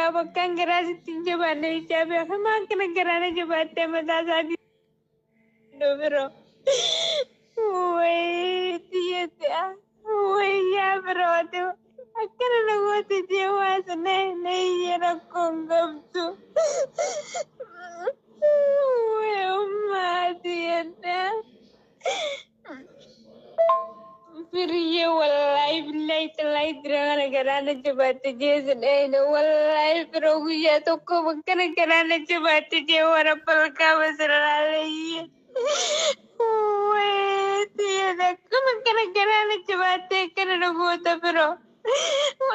Bakkaan garaa sitti hin jabaanne jechaa beeka. Maa akkana garaa na jabaattee mataa isaatii biroo. Wayii xiyyeetti wayii yaa biroo akkana na goote jee waasa na iyyee rakkoon qabdu. Wayii ummaa xiyyeetti. Firiyye wallaahi billaahi tallaahi dira kana garaa na jabaatte jee sin wallaahi firoo guyyaa tokko bakkana garaa na jabaatte jee wara balkaa basirraalayye. Wayii xiyyeetti akkuma kana garaa na jabaatte akkana na goota firoo.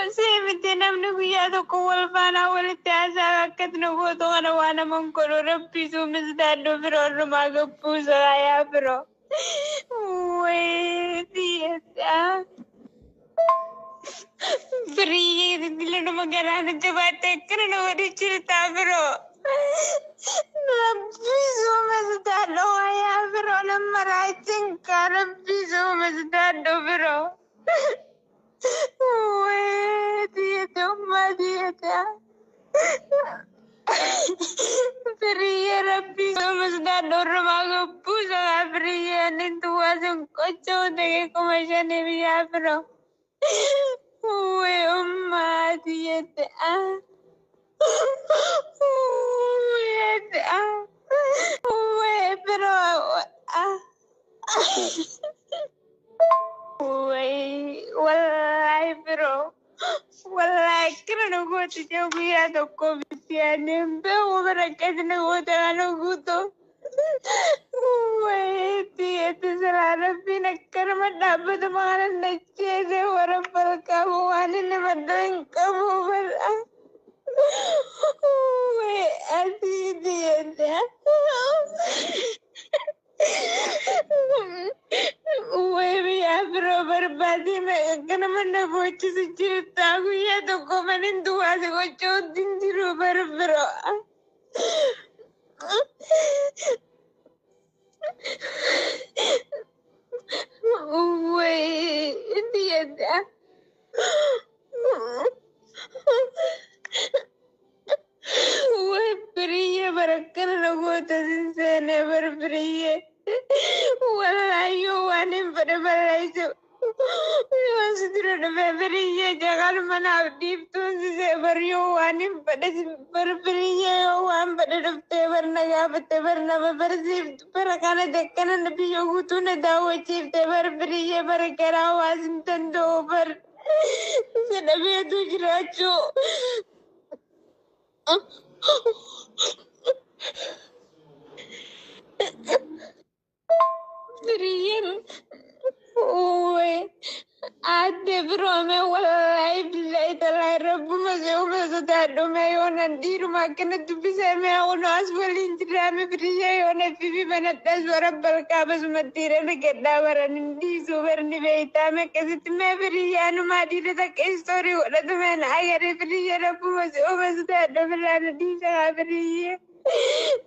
Osoo miti namni guyyaa tokko wal faanaa walitti haasaa akkati na gootu kana waa naman godhu rabbii suumis daandoo firoo irrumaa gabbuusa yaa firoo. Wayii xiyyeetti. Firiyyee dilanuma garaa na jabaatte akkana na godhi jirtaa firoo. Rabbii suumis daandoo yaa firoo nama raachin kaa rabbii suumis daandoo firoo. Wayii xiyyeetti ummaa xiyyeetti. Firiyyee rabbii suumis daandoo irrumaa gabbuusa firiyyee inni tuwaasin qochoo ta'e 5,000 yaa firoo. Wayii ummaa xiyyeetti. Wayii wayii firoo. Wayii wallaahi firoo. Wallaahi akkana na goote jee guyyaa tokko miti ani hin beeku bara akkasi na goote kana guutuu. Wayii xiyyeetti silaa rabbiin akkanuma dhaabbatu maana na cheese wara balqaabu waan inni madda hin qabu bara. Wayii asii xiyyeetti. Wayii biyyaa biroo barbaadee akkanuma na boochisu jirta guyyaa tokko manin duwwaase gochootti hin jiru bara biroo. Wayii xiyyeetti. Wayii firiyyee bara akkana na goota sin seenee bara firiyyee. Wallaahi yoo waan hin fedhe balleessu. Yoo si dura dhufee firiyyee jaqal manaaf dhiiftuun sisee bar yoo waan hin fedhe bar firiyyee yoo waan fedhe dhuftee bar na gaafatte bar nama barsiiftu bara kana dakkana na biyya guutuu na daawwachiifte bar firiyyee bar garaa waas hin danda'u bar. Sana beetu jiraachuu. Firiyyeen Wayii aadde biroome wallaahi billaahi tallaahi rabbuma si uume sodaadhume yoona dhiiruma akkana dubbisee mee kunoo as waliin jiraame firiyyee yoona fifi banadhas wara balqaaba sumatti argadhaa baran hin dhiisuu barni beeytaame akkasitti mee firiyyee anumaa dhiira takka istoorii godhatu mee na agaree firiyyee rabbuma si uume sodaadhu birraa na dhiisaa firiyyee.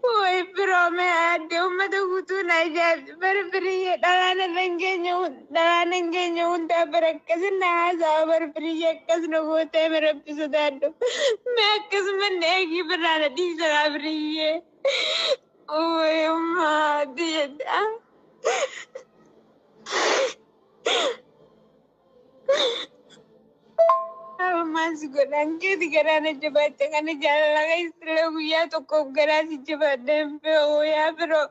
Wayii biroome aadde uummata guutuu na ajaa'ibsi bara firiyyee dhalaan irra hin geenye dhalaan hin geenye hundaa bara akkasin na haasa'a bara firiyyee akkas na gootee mee rabbi sodaadhu mee akkasuma na eegii birraa na dhiisaa firiyyee. Wayii ummaa xiyyeetti. Ammas godhan keeti garaa na jabaatte kana jaalala keessallee guyyaa tokkoof garaa si jabaadhe hin beeku yaa biroo.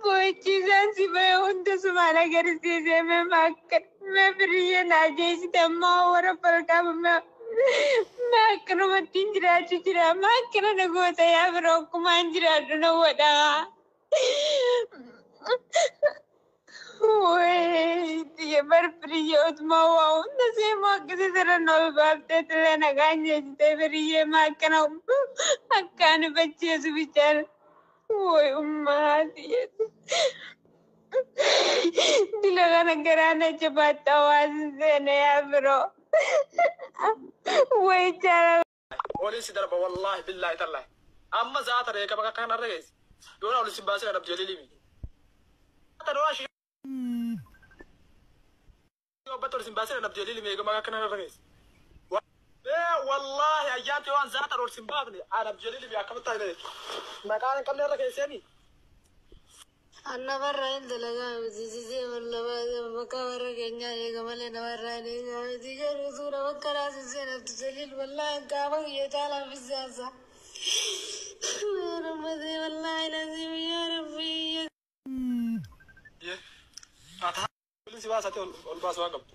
Boochiisaan si bahe hunda sumaan agarsiisee mee maakka mee firiyyee na ajeessite ammoo warra falqaaba mee mee akkanumatti hin jiraachuu jira maa akkana na goota yaa biroo akkumaan jiraadhu na godhaa. Wayii xiyya bar firiyyee otumaa waa hunda seemoo akkasii sirra ol baaftee tillee nagaan jeessitee firiyyee maa akkana akkaan bacheesu bichaan. Wayii ummaa xiyyeetti. Dila kana garaa na jabaatta hawaasni seene yaa biroo. Wayii jaalala. Oliin si darba wallaahi billaahi tallaahi. Amma zaata reeka bakka kana irra geessi. Yoona olin si baasee dhabdu jedhee limi. Zaata doonaa ishee yoo batta olin si baasee dhabdu jedhee limi eega bakka kana irra geessi. Wallaahi ayyaanti waan zaata ol sin baafne ana Abdijaliil akkamitti taa'e maqaan hin qabne irra keesseeni. Annamarraa hin dalagaa miti sisee lama maqaa warra keenyaa eega malee namarraa hin eegaa miti garuu suura bakka naasisee naftu Jaliil wallaahi qaama kiyya caalaa fisaasa. Yaa Rabbi wallaahi nasiib yaa Rabbi. Si baasate ol baasu waan qabdu.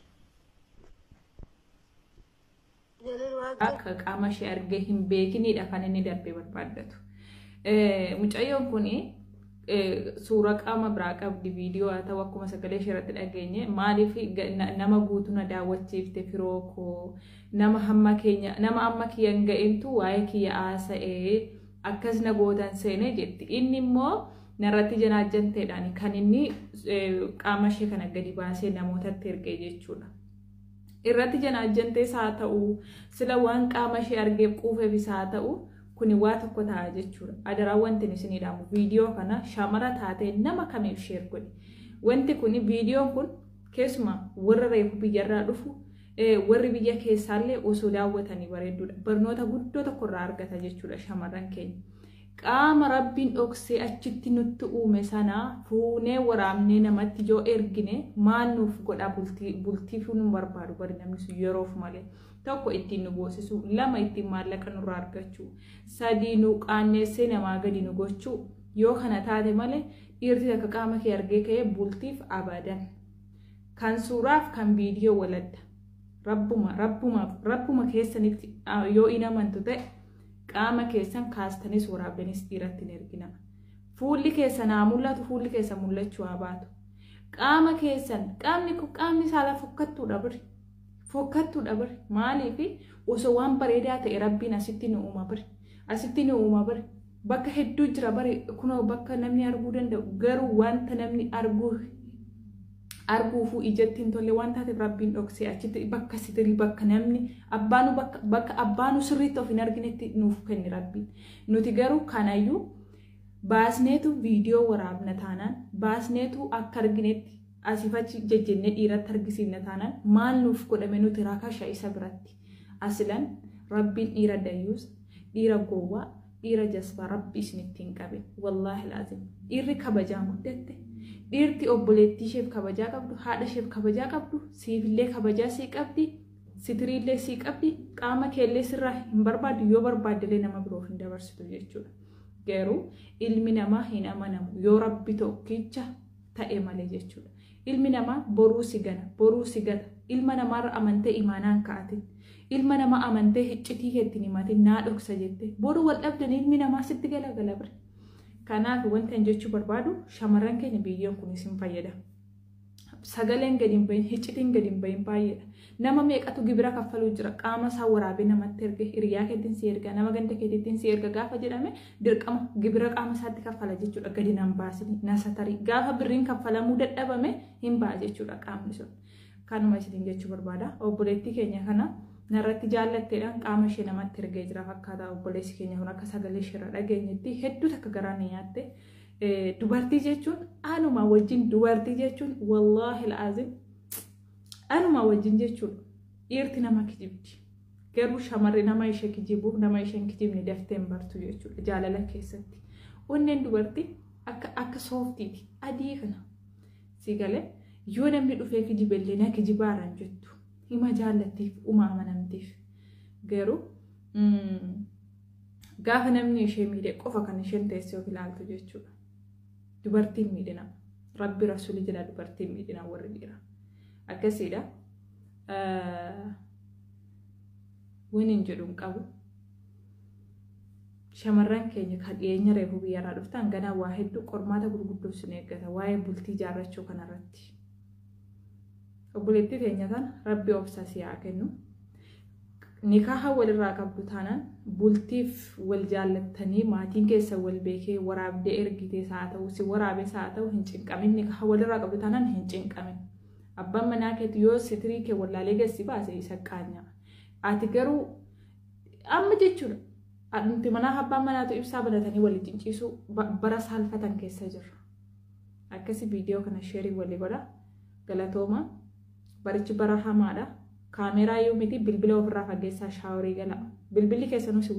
Jaliil waan Akka qaama ishee argee hin beekinidha kan inni darbee barbaaddatu. Mucayyoon kun suura qaama biraa qabdi, viidiyoo haa ta'u, akkuma sagalee ishee irratti dhageenye, maaliif nama guutuu na daawwachiifte, firoo koo nama hamma keenya nama amma kiyya hin ga'intu waa'ee kiyya haasa'ee akkas na gootan seenee jetti. Inni immoo narratti janaajjanteedhaan kan inni qaama ishee kana gadi baasee namootatti ergee jechuudha. Irratti janaajjantees haa ta'u, sila waan qaama ishee argeef quufeefis haa ta'u, kuni waa tokko ta'a jechuudha. Adaraa wanti isin hidhamu viidiyoo kana shamara taatee nama kamiif share godhi. Wanti kuni viidiyoon kun keessumaa warra reefu biyyarraa dhufu, warri biyya keessaallee osoo daawwatanii bareedduudha. Barnoota guddoo tokkorraa argata jechuudha shamarran keenya. Qaama Rabbiin dhoksee achitti nutti uume sana fuunee waraabnee namatti yoo ergine maal nuuf godha? Bultiif nu barbaadu bari namni sun yeroof malee. Tokko ittiin nu boosisu, lama ittiin maallaqa nurraa argachuu, sadii nu qaanneessee namaa gadi nu gochuu yoo kana taate malee dhiirti takka qaama kee argee ka'ee bultiif abadan. Kan suuraaf kan viidiyoo waladda. Rabbuma rabbuma rabbuma keessanitti yoo in amantu ta'e qaama keessan kaastanis waraabdanis dhiiratti hin ergina. Fuulli keessan haa mul'atu, fuulli keessan mul'achuu haa baatu. Qaama keessan, qaamni kun qaamni saalaa fokkattuudha biri. Fokkattuudha biri. Maaliif osoo waan bareedaa ta'e Rabbiin asitti nu uuma biri. Asitti nu uuma biri. Bakka hedduu jira bari, kunoo bakka namni arguu danda'u, garuu wanta namni arguu arguufuu ijatti hin tolle waan taateef Rabbiin dhoksee achitti bakka sitirii, bakka namni abbaanu bakka abbaanu sirriitti of hin arginetti nuuf kenni Rabbiin. Nuti garuu kanayyuu baasneetu viidiyoo waraabna taanaan, baasneetu akka arginetti asiif achi jejjennee dhiiratti argisiifna taanaan maal nuuf godhame nuti rakasha isa biratti? Asilan Rabbiin dhiira dayyuus, dhiira gowwaa, dhiira jasbaa Rabbi isinitti hin qabin. Wallaahi laazim. Dhiirri kabajaan guddatte. Dhiirti obboleettii isheef kabajaa qabdu, haadha isheef kabajaa qabdu, siifillee kabajaa sii qabdi, sitiriillee sii qabdi, qaama keellee sirraa hin barbaaddu, yoo barbaaddellee nama biroof hin dabarsitu jechuudha. Garuu ilmi namaa hin amanamu yoo Rabbi tokkicha ta'e malee jechuudha. Ilmi namaa boruu si gana, boruu si gata. Ilma namaarra amantee imaanaan ka'atin. Ilma namaa amantee hiccitii keetti himatin naa dhoksa jette. Boruu wal dhabdan ilmi namaa sitti galagala bire. Kanaaf wanti ani jechuu barbaadu, shamarran keenya, biyyoon kun isin fayyada. Sagaleen gadi hin bahin, hiccitiin gadi hin bahin baay'eedha. Nama meeqatu gibira kaffaluu jira, qaama isaa waraabee namatti erge, hiriyaa keetiin si erga, nama ganda keetiin si erga gaafa jedhame dirqama gibira qaama isaatti kaffala jechuudha. Gadi nan baasini nasa tarii gaafa birriin kaffalamuu dadhabame hin ba'a jechuudha qaamni sun. Kanuma isiniin jechuu barbaada. Obboleettii keenya kana narratti jaallatteedhaan qaama ishee namatti ergee jira fakkaata obboleessi keenya kun akka sagalee isheerra dhageenyetti hedduu takka garaa ni nyaatte. Dubartii jechuun anuma wajjin, dubartii jechuun wallaahi laazim anuma wajjin jechuudha. Dhiirti nama kijibdi. Garuu shamarri nama ishee kijibuuf nama isheen kijibne daftee hin bartu jechuudha jaalala keessatti. Onneen dubartii akka sooftiiti adii kana. Si galee yoo namni dhufee kijibellee na kijibaaraan jettu. Hima jaallattiif uma amanamtiif. Garuu gaafa namni ishee miidhe qofa kan isheen teessee of ilaaltu jechuudha. Dubartiin miidhina. Rabbi rasuuli jala dubartiin miidhina warri dhiira. Akkasiidha. Wani hin jedhu hin qabu. Shamarran keenya kan dhiyeenya reefu biyyarraa dhuftan ganaa waa hedduu qormaata gurguddoo isin eeggata waa'ee bultii ijaarrachuu kanarratti. Obboleettii teenya tana Rabbi obsa si haa kennu. Nikaaha walirraa qabdu taanaan, bultiif wal jaallattanii maatiin keessa wal beekee waraabdee ergitees haa ta'u, si waraabees haa ta'u, hin cinqamin. Nikaaha walirraa qabdu taanaan hin cinqamin. Abbaan manaa keetu yoo sitirii kee wallaalee gassi baase isa qaanya. Ati garuu amma jechuudha. Nuti manaa abbaan manaatu ibsaa banatanii waliin cinciisuu bara saalfatan keessa jirra. Akkasi viidiyoo kana share walii godha. Galatooma. Barichi bara hamaadha. Kaameeraa yoo miti, bilbila ofirraa fageessaa, shaaworii gala. Bilbilli keessanuu si